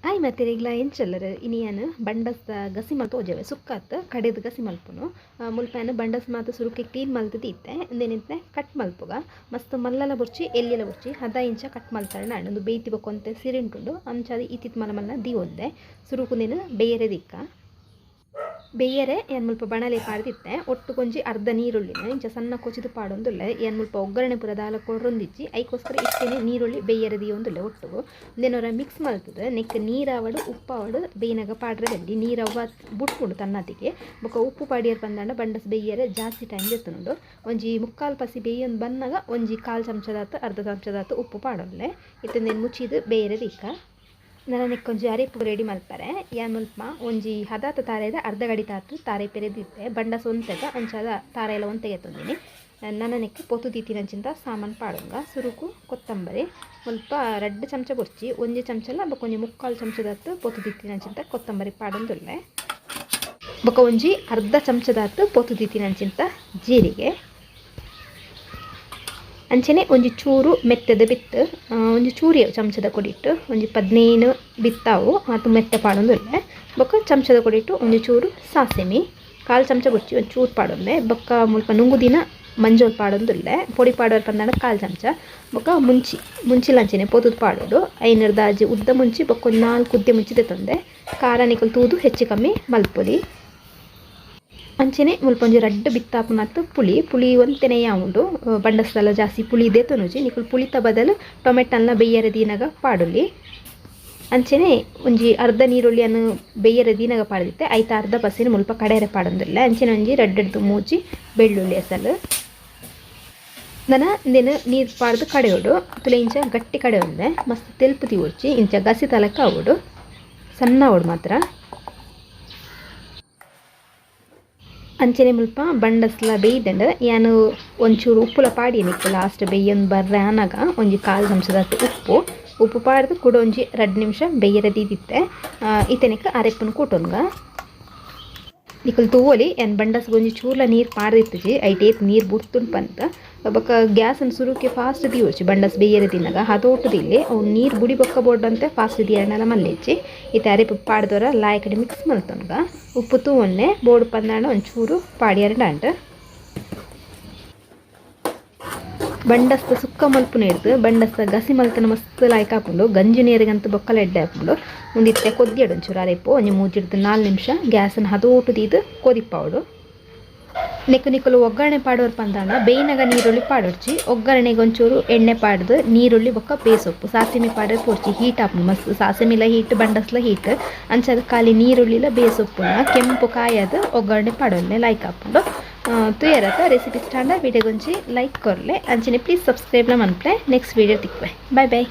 ಆಯ್ ಮತ್ತೆರಿಗ್ಲ ಎಂಚಲ್ಲರು ಇನಿಯನ್ ಬಂಡಸ್ದ ಗಸಿ ಮಲ್ತು ಓಜವೆ ಸುಕ್ಕಾತ್ ಕಡೆದ ಗಸಿ ಮಲ್ಪುನು ಮುಲ್ಪನ ಬಂಡಸ್ ಮಾತ ಸುರುಕೆ ಕ್ಲೀನ್ ಮಲ್ತದ ಇತ್ತೆ ಇಂದೇನಿತ್ತೆ ಕಟ್ ಮಲ್ಪುಗ ಮಸ್ತ್ ಮಲ್ಲಲ ಬುರ್ಚಿ ಎಲ್ಲಿಲ ಬುರ್ಚಿ ಹದ ಇಂಚ ಕಟ್ ಮಲ್ತಾಳೆ ನಾನು ಒಂದು ಬೇಯ್ತಿ ಬೊಕ್ಕೊಂತೆ ಸಿರಿಂಟುಂಡು ಅಂಚಾದ ಇತ್ತಿತ್ ಮಲ್ಲ ಮಲ್ಲ ದಿವೊಂದೆ ಸುರುಕುಂದೇನು ಬೇಯರೆ ದಿಕ್ಕ ಬೇಯರೆ ಏನ್ ಮುಲ್ಪ ಬಣಲೆ ಪಾಡ್ದಿತ್ತೆ ಒಟ್ಟು ಕೊಂಜಿ ಅರ್ಧ ನೀರುಳ್ಳಿನ ಇಂಚ ಸಣ್ಣ ಕೊಚಿದು ಪಾಡೊಂದುಲ್ಲೆ ಏನ್ ಮುಲ್ಪ ಒಗ್ಗರಣೆ ಪೂರ ದಾಲ ಕೊರೊಂದಿಜ್ಜಿ ಐಕೋಸ್ಕರ ಇತ್ತೇನೆ ನೀರುಳ್ಳಿ ಬೇಯರೆ ದಿಯೊಂದುಲ್ಲೆ ಒಟ್ಟುಗು ಇಂದೇನೊರ ಮಿಕ್ಸ್ ಮಲ್ತದೆ ನೆಕ್ ನೀರಾವಡು ಉಪ್ಪಾವಡು ಬೇಯ್ನಗ ಪಾಡ್ರೆ ಬಲ್ಲಿ ನೀರವ್ವ ಬುಟ್ಪುಂಡು ತನ್ನತಿಗೆ ಬೊಕ ಉಪ್ಪು ಪಾಡಿಯರ್ ಬಂದಾಂಡ ಬಂಡಸ್ ಬೇಯರೆ ಜಾಸ್ತಿ ಟೈಮ್ ದೆತ್ತುಂಡು ಒಂಜಿ ಮುಕ್ಕಾಲು ಪಸಿ ಬೇಯೊಂದು ಬನ್ನಗ ಒಂಜಿ ಕಾಲು ಚಮಚದಾತು ಅರ್ಧ ಚಮಚದಾತು ಉಪ್ಪು ಪಾಡೊಲ್ಲೆ ಇತ್ತಂದೇನು ಮುಚ್ಚಿದು ಬೇಯರೆ ದಿಕ್ಕ ನನ ಒಂಜಿ ಅರೆಪು ರೆಡಿ ಮಲ್ಪರೆ ಯಾನ್ ಮುಲ್ಪ ಒಂಜಿ ಹದಾತ ತಾರೆದ ಅರ್ಧ ಗಡಿ ತಾತು ತಾರೆ ಪೆರೆದಿತ್ತೆ ಬಂಡಸ್ ಒಂತೆದ ಅಂಚಾದ ತಾರೆ ಎಲ್ಲ ಒಂತೆಗೆ ತಂದಿನಿ ನನ್ನ ನೆಕ್ ಪೊತು ದೀತಿನಂಚಿಂತ ಸಾಮಾನು ಪಾಡೊಂಗ ಸುರುಕು ಕೊತ್ತಂಬರಿ ಮುಲ್ಪ ರಡ್ಡು ಚಮಚ ಬೊರ್ಚಿ ಒಂಜಿ ಚಮಚಲ ಬೊಕ ಒಂಜಿ ಮುಕ್ಕಾಲು ಚಮಚದಾತು ಪೊತು ದೀತಿನಂಚಿಂತ ಕೊತ್ತಂಬರಿ ಪಾಡೊಂದುಲ್ಲೆ ಬೊಕ ಒಂಜಿ ಅರ್ಧ ಚಮಚದಾತು ಪೊತು ದೀತಿನಂಚಿಂತ ಜೀರಿಗೆ ಅಂಚನೆ ಒಂಜಿ ಚೂರು ಮೆತ್ತೆದ ಬಿತ್ತು ಒಂಜಿ ಚೂರಿ ಚಮಚದ ಕೊಡಿಟ್ಟು ಒಂಜಿ 15 ಬಿತ್ತಾವು ಅದು ಮೆತ್ತೆ ಪಾಡೊಂದುಲ್ಲೆ ಬೊಕ್ಕ ಚಮಚದ ಕೊಡಿಟ್ಟು ಒಂಜಿ ಚೂರು ಸಾಸಿಮೆ ಕಾಲು ಚಮಚ ಬುರ್ಚಿ ಒಂಜಿ ಚೂರು ಪಾಡೊಂದೆ ಬೊಕ್ಕ ಮುಲ್ಪ ನುಂಗುದಿನ ಮಂಜೋಲ್ ಪಾಡೊಂದುಲ್ಲೆ ಪೊಡಿ ಪಾಡೋರ್ ಪಂದಾಂಡ ಕಾಲು ಚಮಚ ಬೊಕ್ಕ ಮುಂಚಿ ಮುಂಚಿಲಂಚನೆ ಪೊತುದು ಪಾಡೋಡು ಐನರ್ದಾಜಿ ಉದ್ದ ಮುಂಚಿ ಬೊಕ್ಕ ಒಂದು 4 ಉದ್ದೆ ಮುಂಚಿ ತಂದೆ ಖಾರ ನಿಕಲ್ ತೂದು ಹೆಚ್ಚು ಕಮ್ಮಿ ಮಲ್ಪೊಲಿ ಅಂಚನೆ ಮುಲ್ಪ ಒಂಜಿ ರಡ್ಡ್ ಬಿತ್ತಾಪುನತ್ತು ಪುಳಿ ಪುಳಿ ಒಂತೆನೆ ಉಂಡು ಬಂಡಸ್ದಲ ಜಾಸ್ತಿ ಪುಳಿ ದೇತೊನುಜಿ ನಿಕುಲು ಪುಳಿತ ಬದಲು ಟೊಮೆಟೊನ ಬೇಯರೆ ದೀನಗ ಪಾಡೊಲಿ ಅಂಚನೆ ಒಂಜಿ ಅರ್ಧ ನೀರುಳ್ಳಿಯನ್ನು ಬೇಯರೆ ದೀನಗ ಪಾಡ್ದಿತ್ತೆ ಐತ ಅರ್ಧ ಪಸಿನ ಮುಲ್ಪ ಕಡೆಯರೆ ಪಾಡೊಂದುಲ್ಲೆ ಅಂಚನೆ ಒಂಜಿ ರಡ್ಡ್ ಮೂಜಿ ಬೆಳ್ಳುಳ್ಳಿ ಅಸಲು ನನ ಇಂದೆನ್ ನೀರು ಪಾಡ್ದು ಕಡೆಯೋಡು ತುಲೆ ಇಂಚ ಗಟ್ಟಿ ಕಡೆ ಒಂದೆ ಮಸ್ತ್ ತೆಲ್ಪು ದಿವೊಡ್ಚಿ ಇಂಚ ಗಸಿ ತಲಕ ಆವೊಡು ಸಣ್ಣ ಆವೊಡು ಮಾತ್ರ ಅಂಚನೆ ಮುಲ್ಪ ಬಂಡಸ್ಲ ಬೇಯ್ದಂಡ ಯಾನು ಒಂಚೂರು ಉಪ್ಪುಲ ಪಾಡಿ ನಿಕ್ಕು ಲಾಸ್ಟ್ ಬೇಯೊಂದು ಬರ್ರೆ ಆನಗ ಒಂಜಿ ಕಾಲು ಚಮಚದಾತ್ ಉಪ್ಪು ಉಪ್ಪು ಪಾಡ್ದು ಕುಡ ಒಂಜಿ 2 ನಿಮಿಷ ಬೇಯರೆ ದೀದಿತ್ತೆ ಇತ್ತನೆಕ್ ಅರೆಪ್ಪುನು ಕೂಟೊನ್ಗ ನಿಕುಲು ತೂವೊಲಿ ಯಾನ್ ಬಂಡಸ್ಗ್ ಒಂಜಿ ಚೂರ್ಲ ನೀರು ಪಾಡ್ದಿತ್ತುಜಿ ಐಟ್ ಏತ್ ನೀರು ಬುಡ್ತುಂಡು ಪಂತ ಬೊಕ ಗ್ಯಾಸನ್ ಸುರುಕೆ ಫಾಸ್ಟ್ ದಿವೊಚ್ಚಿ ಬಂಡಸ್ ಬೇಯರೆ ದಿನಗ ಹದೋಟು ದಿಲ್ಲೆ ಅವು ನೀರು ಬುಡಿ ಬೊಕ್ಕ ಬೋಡಂತೆ ಫಾಸ್ಟ್ ದಿಯರ್ನಲ ಮಲ್ಲೆಚ್ಚಿ ಇತ್ತೆ ಅರೆಪ್ಪು ಪಾಡ್ದೊರ ಲಾಯ್ಕಡೆ ಮಿಕ್ಸ್ ಮಲ್ತೊನ್ಗ ಉಪ್ಪು ತೂವೊನ್ನೆ ಬೋಡು ಪಂದಾಂಡ ಒಂಚೂರು ಪಾಡಿಯರ್ಡಾಂಡ್ ಬಂಡಸ್ತ ಸುಕ್ಕ ಮಲ್ಪುನ ಇಡ್ದು ಬಂಡಸ್ತ ಗಸಿ ಮಲ್ತನ ಮಸ್ತ್ ಲಾಯ್ಕ್ ಆಪುಂಡು ಗಂಜಿ ನೀರಿಗಂತೂ ಬೊಕ್ಕಲ ಎಡ್ಡೆ ಆಪುಂಡು ಉಂದಿತ್ತೆ ಕೊದ್ದಿಯಡು ಒಂಚೂರು ಅರೆಪ್ಪು ಒಂಜಿ ಮೂಜಿಡ್ದು 4 ನಿಮಿಷ ಗ್ಯಾಸನ್ನು ಹದೋಟು ದೀದು ಕೊದಿಪ್ಪಾವಡು ನೆಕ್ಕು ನಿಕುಲು ಒಗ್ಗರಣೆ ಪಾಡೋರು ಪಂದಾಂಡ ಬೇಯ್ನಗ ನೀರುಳ್ಳಿ ಪಾಡೊಡ್ಚಿ ಒಗ್ಗರಣೆಗೆ ಒಂಚೂರು ಎಣ್ಣೆ ಪಾಡ್ದು ನೀರುಳ್ಳಿ ಬೊಕ್ಕ ಬೇಸೊಪ್ಪು ಸಾಸಿಮೆ ಪಾಡರ್ ಪೋಡ್ಚಿ ಹೀಟ್ ಆಪುಂಡು ಮಸ್ತ್ ಸಾಸಿಮಿಲ ಹೀಟ್ ಬಂಡಸ್ಲ ಹೀಟ್ ಅಂಚಾದ ಖಾಲಿ ನೀರುಳ್ಳಿಲ ಬೇಸೊಪ್ಪುನ ಕೆಂಪು ಕಾಯದ ಒಗ್ಗರಣೆ ಪಾಡೊಲ್ಲೆ ಲೈಕ್ ಆಪುಂಡು ತುಯರತ ರೆಸಿಪಿ ಸ್ಟಾಂಡ ವಿಡಿಯೋಗೊಂಚಿ ಲೈಕ್ ಕೊರ್ಲೆ ಅಂಚನೆ ಪ್ಲೀಸ್ ಸಬ್ಸ್ಕ್ರೈಬ್ಲ ಮನ್ಪ್ಲೆ ನೆಕ್ಸ್ಟ್ ವೀಡಿಯೋ ತಿಕ್ವೆ ಬಾಯ್ ಬಾಯ್.